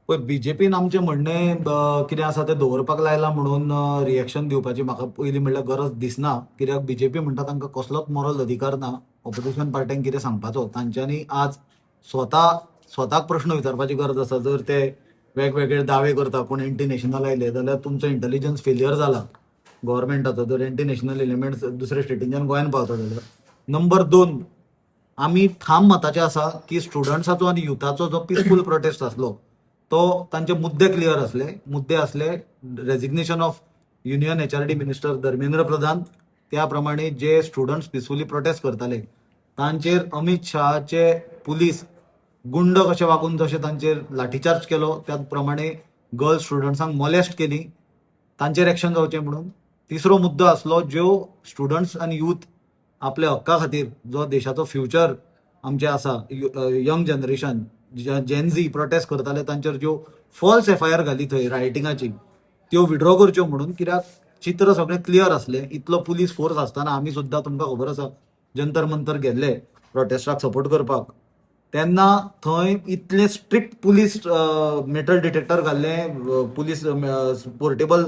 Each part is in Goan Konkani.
पळय, बीजेपीन आमचें म्हणणें कितें आसा तें दवरपाक लायलां म्हणून रिएक्शन दिवपाची म्हाका पयलीं म्हणल्यार गरज दिसना, कित्याक बीजेपी म्हणटा तांकां कसलोच मोरल अधिकार ना ऑपोजिशन पार्ट्यांक कितें सांगपाचो. तांच्यांनी आज स्वता स्वताक प्रश्न विचारपाची गरज आसा. जर ते वेगवेगळे दावे करता, कोण एंटी नॅशनल आयले जाल्यार तुमचो इंटेलिजन्स फेलियर जाला गव्हर्मेंटाचो, जर एंटी नॅशनल एलिमेंट्स दुसऱ्या स्टेटींच्यान गोंयांत पावता जाल्यार. नंबर दोन, आमी ठाम मताचे आसा की स्टुडंट्साचो आनी युथाचो जो पिसफूल प्रोटेस्ट आसलो तो तांचे मुद्दे क्लियर आसले. मुद्दे आसले resignation of Union HRD Minister Dharmendra Pradhan. त्या प्रमाणे जे स्टुडंट्स पिसफुली प्रोटेस्ट करताले तांचेर अमित शहाचे पुलीस गुंड कशे वागून जशे तांचेर लाठीचार्ज केलो, त्याच प्रमाणे गर्ल्स स्टुडंट्सांक मोलेस्ट केली, तांचेर एक्शन जावचें म्हणून. तिसरो मुद्दो आसलो, ज्यो स्टुडंट्स आनी यूथ आपल्या हक्का खातीर, जो देशाचो फ्युचर आमचे आसा, young generation, Gen Z protest करताले, तांचेर ज्यो फॉल्स एफआयआर घाली थंय रायटिंगाची, त्यो विड्रॉ करच्यो म्हणून. कित्याक चित्र सगळें क्लियर आसलें. इतलो पुलीस फोर्स आसतना आमी सुद्दां, तुमकां खबर आसा, जंतर मंतर गेल्ले प्रोटेस्टाक सपोर्ट करपाक, तेन्ना थंय इतले स्ट्रिक्ट पुलीस मेटल डिटेक्टर घाल्ले, पुलीस पोर्टेबल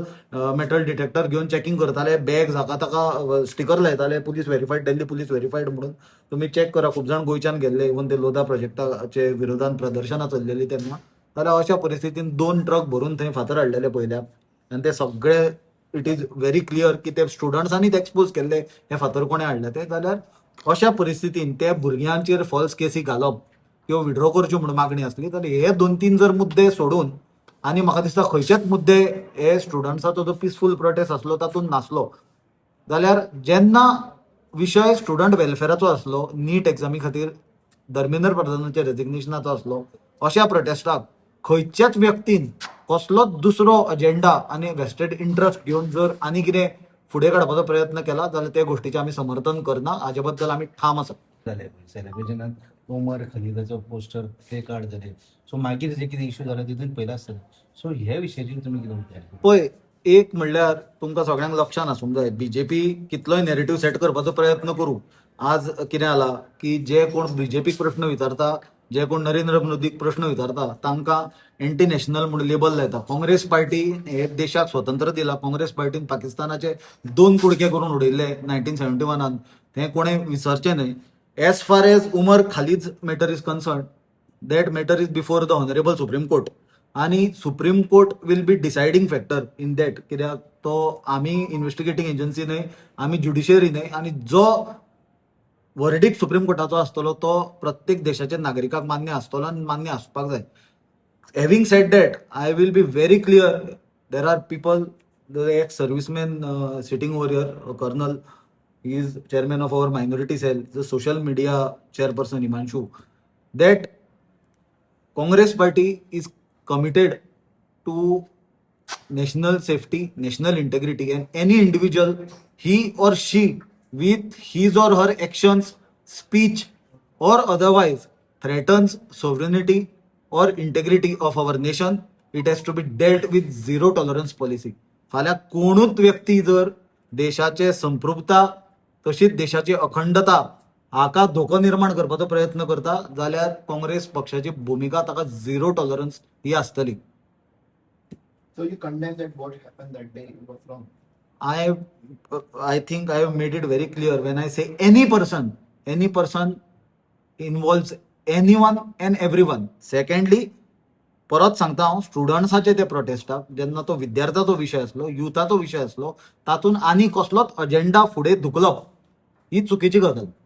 मेटल डिटेक्टर घेवन चॅकिंग करताले, बॅग हाका ताका स्टिकर लायताले, "Police verified, Delhi Police verified" म्हणून. तुमी चॅक करा, खूब जाण गोंयच्यान गेल्ले, इवन ते लोधा प्रोजेक्टाचे विरोधान प्रदर्शनां चल्लेली तेन्ना. जाल्यार अशा परिस्थितीन दोन ट्रक भरून थंय फातर हाडलेले पयल्या आनी ते सगळे, it is very clear की ते स्टुडंट्सांनीच एक्सपोज केल्ले हे फातर कोणें हाडले ते. जाल्यार अशा परिस्थितीन ते भुरग्यांचेर फॉल्स केसी घालप, त्यो विड्रॉ करच्यो म्हणून मागणी आसली. जाल्यार हे दोन तीन जर मुद्दे सोडून आनी म्हाका दिसता खंयचेच मुद्दे हे स्टुडंट्साचो जो पिसफूल प्रोटेस्ट आसलो तातूंत नासलो. जाल्यार जेन्ना विशय स्टुडंट वेलफेराचो आसलो, नीट एग्जामी खातीर धर्मेंद्र प्रधानाच्या रेजिग्नेशनाचो आसलो, अशा प्रोटेस्टाक खंयच्याच व्यक्तीन कसलोच दुसरो अजेंडा आनी वेस्टेड इंट्रस्ट घेवन जर आनी कितें फुडें काडपाचो प्रयत्न केला जाल्यार ते गोश्टीचें आमी समर्थन करना. हाजे बद्दल आमी ठाम आसा. जाले सेलिब्रेशनात उमर खलीदाचो पोस्टर ते कार्ड जाले, सो मागीर जे कितें इशू जाला तितून पयला आसतलें, सो ह्या विशयाचेर तुमी कितें म्हणटा? पळय, एक म्हणल्यार तुमकां सगळ्यांक लक्षान आसूंक जाय, बीजेपी कितलोय नॅरेटीव सेट करपाचो प्रयत्न करूं, आज कितें जाला की जे कोण बीजेपीक प्रश्न विचारता, जे कोण नरेंद्र मोदीक प्रश्न विचारता, तांकां एंटी नॅशनल म्हणून लेबल लायता. काँग्रेस पार्टी हे देशाक स्वतंत्र दिला. काँग्रेस पार्टीन पाकिस्तानाचे दोन कुडके करून उडयल्ले 1971न, तें कोणें विसरचें न्हय. As far as Umar Khalid's matter is concerned, that matter is before the Honourable Supreme Court आणि Supreme Court will be deciding factor in that, कित्याक तो आमी इन्व्हेस्टिगेटींग एजन्सी न्हय, आमी ज्युडिशियरी न्हय आनी जो वर्डिक्ट सुप्रीम कोर्टाचो आसतलो तो प्रत्येक देशाच्या नागरिकाक मान्य आसतलो आनी मान्य आसपाक जाय. Having said that, I will be very clear, there are people, the ex serviceman sitting over here, Colonel, he is chairman of our minority cell, the social media chairperson Himanshu, that Congress Party is committed to national safety, national integrity, and any individual, he or she, with his or her actions, speech, or otherwise threatens sovereignty or integrity of our nation, it has to be dealt with zero tolerance policy. फाल्यां कोणूच व्यक्ती जर देशाचे संप्रभुता तशीच देशाची अखंडता हाका धोको निर्माण करपाचो प्रयत्न करता जाल्यार काँग्रेस पक्षाची भुमिका ताका झिरो टॉलरन्स ही आसतली. So you condemn that what happened that day was wrong. I think I have made it very clear when I say any person, any person involves anyone and everyone. Secondly, परत सांगता हांव, स्टुडंट्साचे ते प्रोटेस्टाक जेन्ना तो विद्यार्थ्याचो विशय आसलो, युथाचो विशय आसलो, तातूंत आनी कसलोच अजेंडा फुडें धुकलप ही चुकीची गजाल.